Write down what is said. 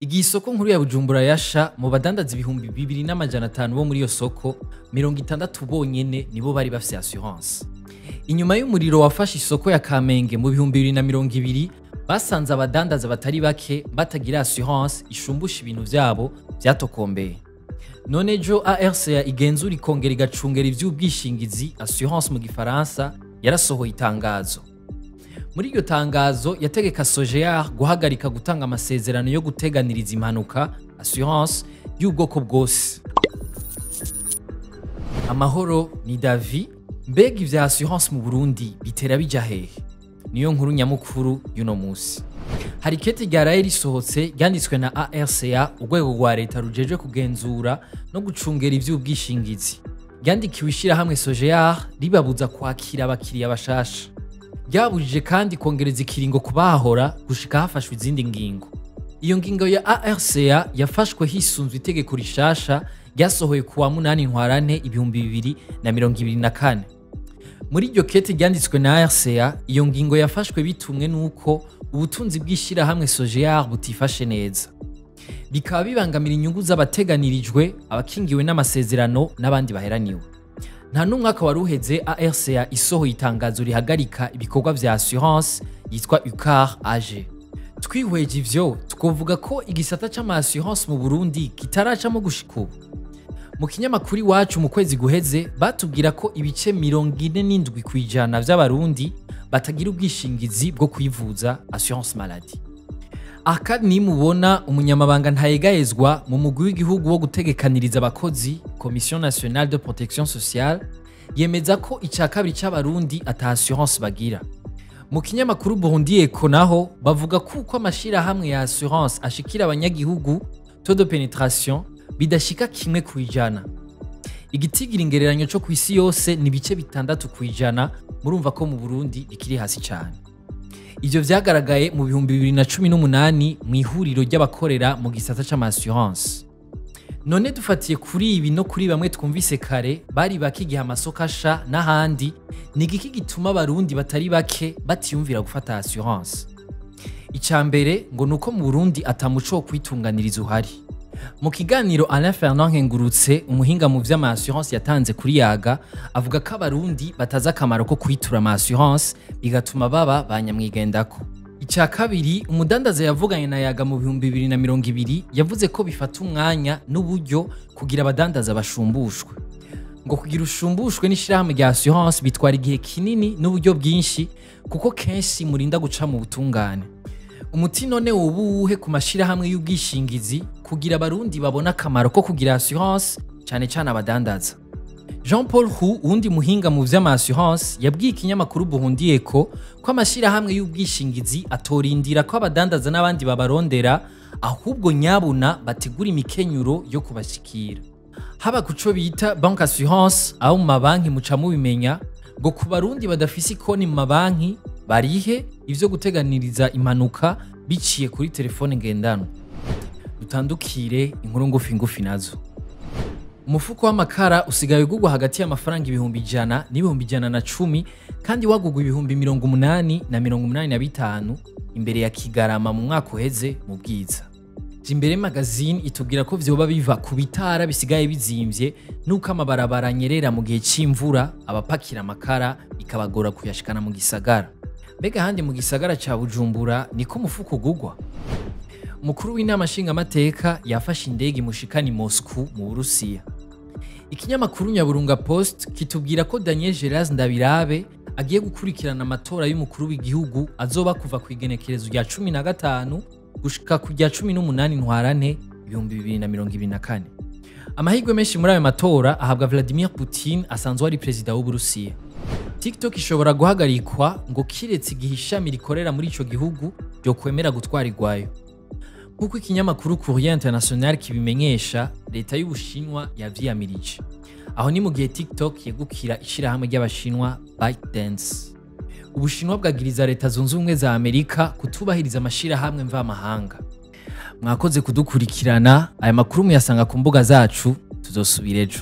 Igihe isoko nkuru ya Bujumbura yasha, mu badandaza 2500 bo muri iyo soko, 60 bonyene nibo bari bafise assurance. Inyuma y'umuriro wafashe isoko ya Kamenge mu 2020, basanze abadandaza batari bake batagira assurance ishumbusha ibintu vyabo vyatokombeye. None ejo ARCA igenzura ikongera igacungera ivy'ubwishingizi, assurance mu gifaransa, yarasohoye itangazo. Muri iryo tangazo yategeka Sogear guhagarika gutanga amasezerano yo guteganiriza impanuka, assurance y'ubwoko bwose. Amahoro, ni Davi. Mbega ivya assurance mu Burundi bitera bija hehe? Niyo nkuru nyamukuru y'uno musi. Hari ikete ryaraye risohotse ryanditswe na ARCA, urwego rwa leta rujejwe kugenzura no gucungera ivy'ubwishingizi. Ryandikiwe ishirahamwe Sogear ribabuza kwakira abakiriya bashasha. Ryabujije kandi kongereza ikiringo ku bahahora gushika hafashwe izindi ngingo. Iyo ngingo ya ARCA yafashwe hisunzwe itegeko rishasha ryasohoye kuwa 8 Ntwarante 2024. Muri iryo kete ryanditswe na ARCA, iyo ngingo yafashwe bitumwe nuko ubutunzi bw'ishirahamwe Sogear butifashe neza, bikaba bibangamira inyungu z'abateganirijwe, abakingiwe n'amasezerano n'abandi baheraniwe. Nta n'umwaka wari uheze ARCA isohoye itangazo rihagarika ibikorwa vya assurance yitwa UCAR AG. Twihweje ivyo, twovuga ko igisata c'ama assurance mu Burundi kitaracamo gushika ubu. Mu kinyamakuru Iwacu mu kwezi guheze batubwira ko ibice 47% vy'Abarundi batagira ubwishingizi bwo kwivuza, assurance maladie. Aka nimubona umunyamabanga ntayegayezwa mu mugwi w'igihugu wo gutegekaniriza abakozi, Commission nationale de protection sociale, yemeza ko ica kabiri c'Abarundi ata assurance bagira. Mu kinyamakuru Burundi Eco naho bavuga ko uko amashirahamwe ya assurance ashikira abanyagihugu, taux de pénétration, bidashika 1%. Igitigira ingereranyo co kw'isi yose ni ibice 6%. Murumva ko mu Burundi bikiri hasi cane. Ivyo vyagaragaye mu 2018 mu ihuriro ry'abakorera mu gisata c'ama assurance. None dufatiye kuri ibi no kuri bamwe twumvise kare bari bake igihe amasoko asha n'ahandi, ni igiki gituma Abarundi batari bake batiyumvira gufata assurance? Ica mbere ngo nuko mu Burundi ata muco wo kwitunganiriza uhari. Mu kiganiro Alain Fernand Nkengurutse, umuhinga mu vy'ama assurance, yatanze kuri Yaga, avuga ko Abarundi batazi akamaro ko kwitura ama assurance, bigatuma baba ba nyamwigendako. Icya kabiri, umudandaza yavuganye na Yaga mu 2020 yavuze ko bifata umwanya n'uburyo kugira abadandaza bashumbushwe. Ngo kugira ushumbushwe n'ishirahamwe rya assurance bitwara igihe kinini n'uburyo bwinshi, kuko kenshi murinda guca mu butungane. Umuti none woba uwuhe ku mashirahamwe y'ubwishingizi kugira Abarundi babone akamaro ko kugira assurance, cane cane abadandaza? Jean Paul Hu, uwundi muhinga mu vy'ama assurance, yabwiye ikinyamakuru Burundi Eco ko amashirahamwe y'ubwishingizi atorindira ko abadandaza n'abandi babarondera, ahubwo nyabuna bategura imikenyuro yo kubashikira. Haba kuco bita banque assurance, aho mu mabanki muca mubimenya, ngo ku Barundi badafise ikoni mu mabanki barihe ivyo guteganiriza impanuka biciye kuri telefone ngendanwa. Dutandukire inkuru ngufi ngufi nazo. Umufuko w'amakara usigaye ugurwa hagati y'amafaranga 100,000 n'110,000, kandi wagurwa 80,000 na 85 imbere ya Kigarama mu mwaka uheze mu Bwiza. Jimbere Magazine itubwira ko vyoba biva ku bitara bisigaye bizimvye nuko amabarabara anyerera mu gihe c'imvura, abapakira amakara bikabagora kuyashikana mu gisagara. Mbega ahandi mu gisagara ca Bujumbura niko umufuko ugurwa? Umukuru w'inama nshingamateka yafashe indege imushikana i Moscou mu Burusiya. Ikinyamakuru Nyaburunga Post kitubwira ko Daniel Geraz Ndabirabe agiye gukurikirana amatora y'umukuru w'igihugu azoba kuva ku igenekerezo rya 15 gushika ku rya 18 Ntwarante 2024. Amahirwe menshi muri ayo matora ahabwa Vladimir Putin asanzwe ari perezida w'Uburusiya. TikTok ishobora guhagarikwa ngo kiretse igihe ishami rikorera muri ico gihugu ryokwemera gutwarirwayo. Nk'uko ikinyamakuru Courrier International kibimenyesha, leta y'Ubushinwa yavyiyamirije. Aho ni mu gihe TikTok yegukira ishirahamwe ry'Abashinwa ByteDance. Ubushinwa bwagiriza Leta Zunze Ubumwe za Amerika kutubahiriza amashirahamwe mvamahanga. Mwakoze kudukurikirana. Aya makuru muyasanga ku mbuga zacu. Tuzosubira ejo.